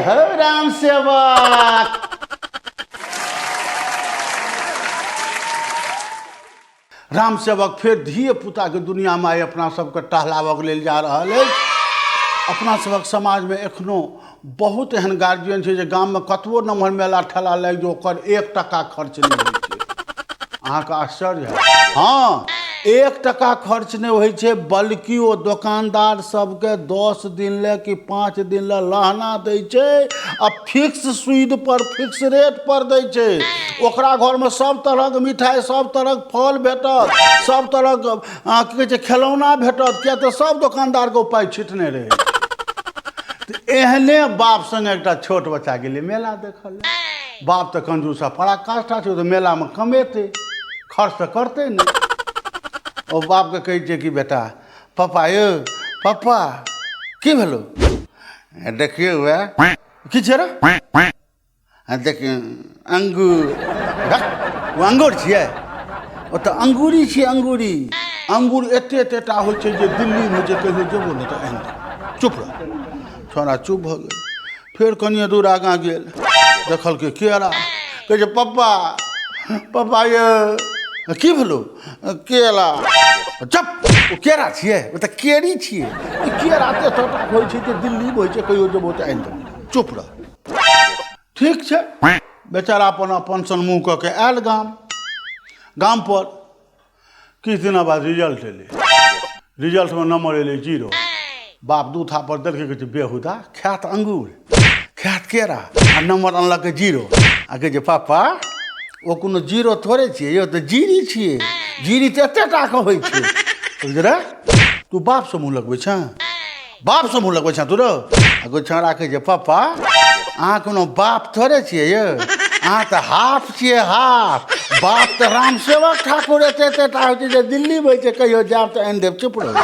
हो राम सेवक। राम सेवक फेर धिये पुताके दुनियामे आइ अपना सबके टहलाबऽके लेल जा रहल अछि। अपना सबक समाजमे एखनो बहुत एहन गार्जियन छै जे गाममे कतबो नमहर मेला ठेला लागि जाउ, ओकर 1 टका खर्च नहि होइ छै। अहाँके आश्चर्य हैत। हँ, 1 टका खर्च नहि होइ छै, बल्कि ओ दोकानदार सबके 10 दिन ले कि 5 दिन ले लहना दै छै आ फिक्स सूद पर, फिक्स रेट पर दै छै। ओकरा घरमे सब तरहक मिठाइ, सब तरहक फल भेटत, सब तरहक की कहै छै खेलौना भेटत, किया तऽ सब दोकानदारके ओ पाइ छिटने रहै। तऽ एहने बाप सङ्गे एकटा छोट बच्चा गेलै मेला देखऽ लए। बाप तऽ कंजूस आ पराकाष्ठा छै, ओ तऽ मेलामे कमेतै, खर्च तऽ करतै नहि। ओ बापके कहै छै कि बेटा, पप्पा यौ पप्पा, की भेलौ? देखियौ वएह की छै रे? देखियौ अंगूर। ओ अंगूर छियै? ओ तऽ अंगूरी छियै, अंगूरी। अंगूर एते एतेटा होइ छै जे दिल्लीमे होइ छै, कहियो जेबो नहि तऽ आनि देब। चुप रह। छोड़ा चुप भऽ गेल। फेर कनिए दूर आगाँ गेल, देखलकै केरा। कहै छै पप्पा, पप्पा यौ, की भेलौ? केला। चुप, ओ केरा छियै? ओ तऽ केरी छियै। ई केरा एते एतेटा होइ छै जे दिल्लीमे होइ छै, कहियो जेबो तऽ आनि देबो। चुप रह। ठीक छै। बेचारा अपन अपन सन मुँह कऽ के आयल गाम। गाम पर किछु दिना बाद रिजल्ट एलै। रिजल्टमे नंबर एलै 0। बाप 2 थापर देलकै, कहै छै बेहुदा, खायत अंगूर, खायत केरा, आ नंबर अनलकै 0। आ कहै छै पापा, ओ कोनो 0 थोड़े छियै यौ, तऽ जीरी छियै। जीरी तऽ एते टाके होइ छै। कहै रे, तू बापसँ मुँह लगबै छेँ? बापसँ मुँह लगबै छेँ तू रौ? आ कोइ छौड़ा कहै छै पापा, अहाँ कोनो बाप थोड़े छियै यौ, अहाँ तऽ हाफ छियै, हाफ। बाप तऽ रामसेवक ठाकुर एते एतेटा होइ छै जे दिल्लीमे होइ छै, कहियो जायब तऽ आनि देब। चुप रहू।